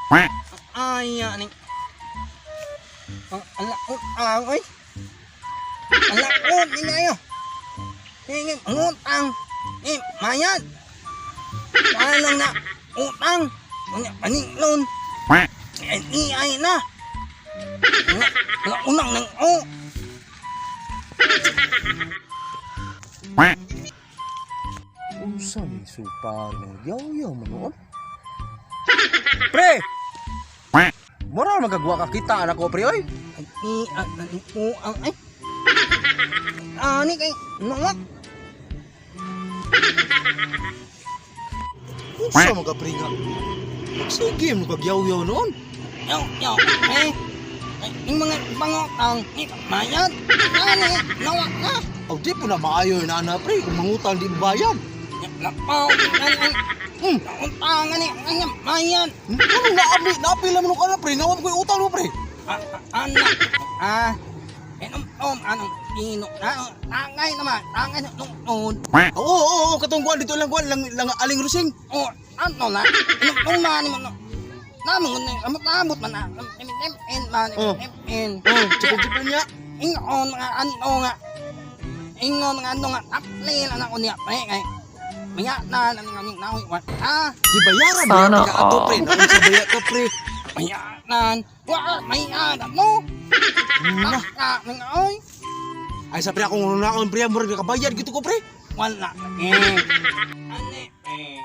Ay, ani. Ang alaot ang oy. Alaot ni ngayo. Hingi utang. Eh, mayad. Paano na utang? Unya paninglon. Ay, ay na. Nga unang nang o. Unsa may supar ng yaw-yaw man noon? Pre! Moral magagawa ka kita anak ko, pre, oy. Ay, ay, o ang ay. Ani kay nawak. Unsa mga pre nga? Sige, mo kag yaw noon. Yo, yo, eh. Ay, yung mga pangutang, ni mayad. Ani, nawak na. Aw, di po na maayo na ana, pre. Kung mangutang di mo bayad. Napaw, ani, utang ani, ani, mayad. Ano naabi? Naapila mo nung kana, pre. Nawam ko yung utang mo, pre. Ah, ah, anak, ah, inom, om, anong ino, na, tangay naman, tangay na, nung, Oo, oo, oo, katong kuwan dito lang kuwan lang, lang aling rusing. oh, ano na, inom, om, man, mo, namon, amot, amot man, m, m, n, man, Oh. m, n, Oh, tsukog niya. ingon, mga ano nga, ingon, mga ano nga, taplil, anak ko niya, pre, kay, maya na, ano, ano, na, ah, Di bayaran ba Sana ka ato, pre. all. Naunsa baya ka, pre. maya na, wa, maya na, no, Na. ah, mga, oy, Ay sa pre akong unaon, pre, murag nakabayad gito ko, pre. wala, eh, ane, eh,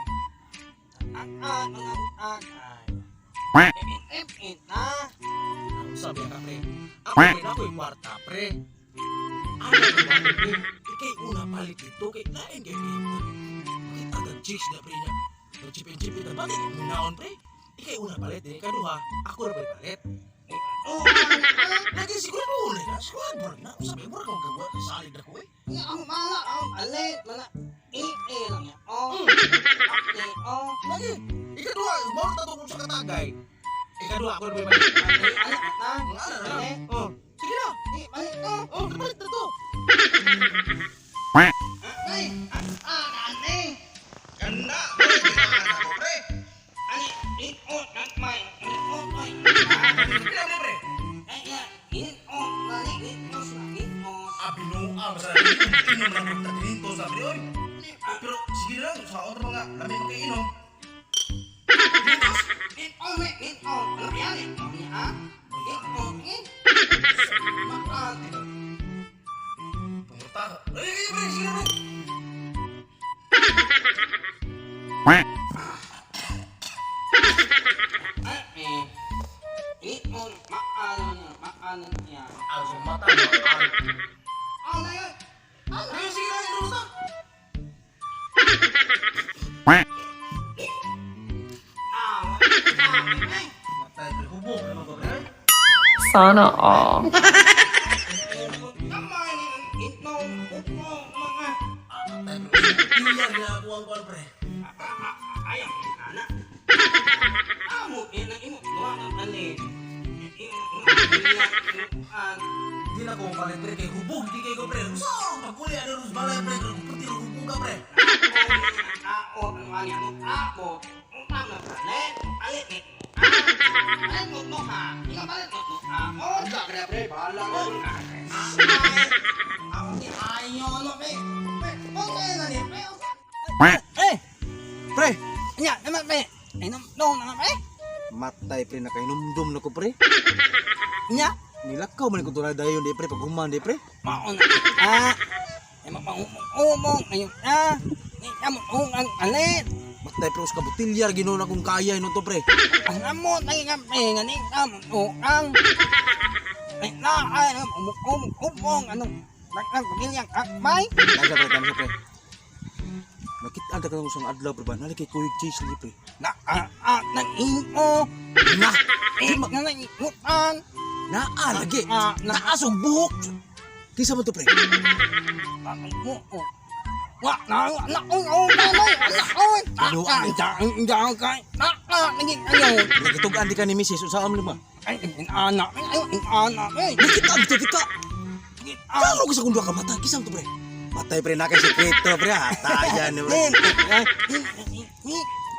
ang, ang, ang, ang, ay, eh, eh, na, Unsa ba ka, pre? Ako pre na ako'y kwarta, pre. Ano ba pre? Ikay una palit dito kay lain kay pre. Makita kag chicks na pre niya. Nag-chip-chip na bakit munaon, pre? Ikay una palit din kaduha, ako ra pa'y palit. oh, Lagi siguro mo uli na. Siguro murag na. Unsa ba murag akong gawa salig na ko eh. ang mga, ang alit, mga, eh, eh, lang yan, oh, eh, oh, Lagi ikaduha, mao na to kung sa katagay. Ikaduha ako ra pa'y palit. eh, anak na, Ang ana na. eh, Oh, sige na. eh, balik to, Oh, kapalit na to. ay, ah, ah, ane, Kana, pre, ginaan ako, pre. ane, eh, oh, nagmay, eh, oh, ay, Pila mo, pre? ay, ay, eh, oh, mali, eh, oh, eh, oh, Abinuang sa inom na magtagrinto sa pre, oy. Pero sige na lang, sa otro mga lami makainom. eh, oh, eh, eh, oh, ano yan, eh, oh, niya, ah, eh, oh, eh, makan, Pangurta ka. Ay, ay, pre, sige na, pre. ay, eh, eh, oh, maano niya, maano niya. Ang sa mata, maano. Oh, na yun. Ay, sige na, inom na. Ah, ah, eh. Matay, pre, hubog naman ko, pre. Sana all. Kamay ni itong upo mga Ah, matay, pre. Iya, ginagawa ko, pre. ayaw anak. Amo ina imo duha ka ani. Di na ko palit, pre, kay hubog, di kay ko, pre. Usaw, pagkuli, ano, rus balay, pre, kung puti, hubog ka, pre. Ako ang ani ano ako. Utang na palit. Alit ni. Ay mo mo ha. Ikaw palit mo mo. Ako Wala ka na, pre, bahala ka. Ako ni ayo no pe. Pe, okay na ni pe. Eh, Pre, nya naman pe. Ay no no na pe. matay, pre, nakainumdum na ko, pre. Nya. Nilakaw man ko tulad dayon di pre pag human di pre. Maon na. Ah. Ay mapaumong ayun ah. Ni amo ang alit. Matay pre us ka botilyar Ginoo na kung kaya no to pre. Ang amo tayo nga pre nga ni amo ang ay na ay umong umong umong anong nang pamilyang akmay. Tama pre, tama pre. Nakita ka kang usang adlaw pre ba nali kay Kuya Chase li pre. Na ah ah nang imo Na, eh na nang imutan. naa lagi. Ah, na Taas og buhok. Kinsa man to pre? mo wa na na ong ong na na na ong Ano, na na na na na naging ano Nagitugan di ka ni Mrs. Unsa am lima? ay anak ay anak ay Nakita bitaw kita. Kalo ko sa kung duha ka mata, kinsa man to pre? Matay pre na kay sekreto pre. Hatayan ni pre.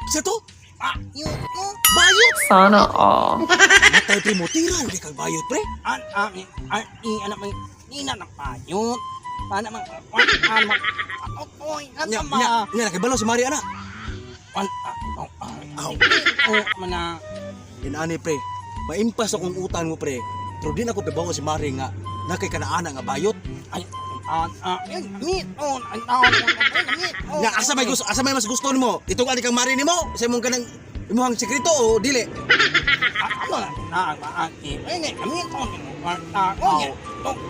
Kinsa to? Bayot mo. Bayot! Sana all. Matay pre mo, tira hindi kang bayot pre. An an an i anak may ina ng bayot. Paano man an man otoy an Nya, ma nya, nya, nakibalo si Mari ana. an Aw. o mana Inani pre, maimpas akong utang mo pre. Pero di na ko pibawo si Mari nga nakay kanaana nga bayot. Ay an an mi on an taon mi on. Nga asa may gusto, asa may mas gusto nimo? Itong ani kang Mari nimo, sa imong kanang imuhang sekreto o dili? Ano na na an i ini mi on ta ko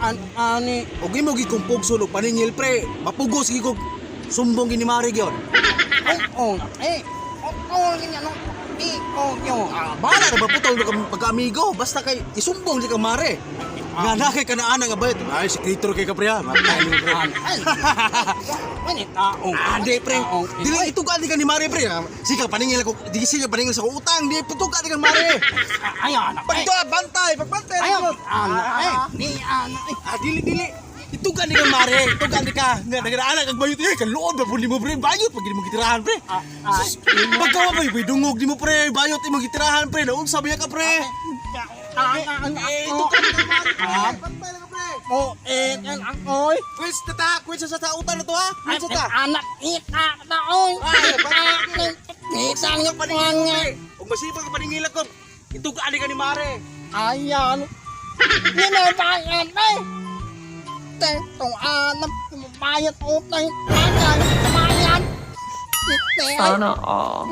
an ani. Og imo gikumpugson og paningil pre, mapugos gid kog sumbong gini Mari gyud. On eh on gini ano mi on yo. Ah, bahala na ba putol ka pagka-amigo, basta kay isumbong di kang Mari. Nga nakay kanaana nga bayot. Ay, sekreto kay ka pre ha. Matay nimo pre. An an ini taong. Ah, di pre. Dili itugaan di ka ni Mari pre. Ah, sige paningil ako, di sige paningil sa akong utang, di putugan di kang Mari. Ayan. Pagto, bantay, pagbantay. Ayan ana eh ni ana eh. Ah, dili dili. Itugan di ka Mari, itugan di ka. Nga nagana kag bayot eh, kaluod ba pud nimo pre, bayot pag mo gitirahan pre. Ah, ah. Sus, pagkawa ba dungog nimo pre, bayot imong gitirahan pre, naunsa ba ka pre? Eh, itugan di ka Mari. Ah. Bantay lang ka pre. O eh an ang oy. Quiz ta ta, quiz sa ta utang na to ha. Ay, Quiz ta. anak ita na oy. Ay, Ita nga Paningil pre. Ug masipag ka paningil ako. Itugan di ka ni Mari. Ayan. Ginabayan eh. Tentong anak kumabayad utang anak kumayan. Ite ay Sana all.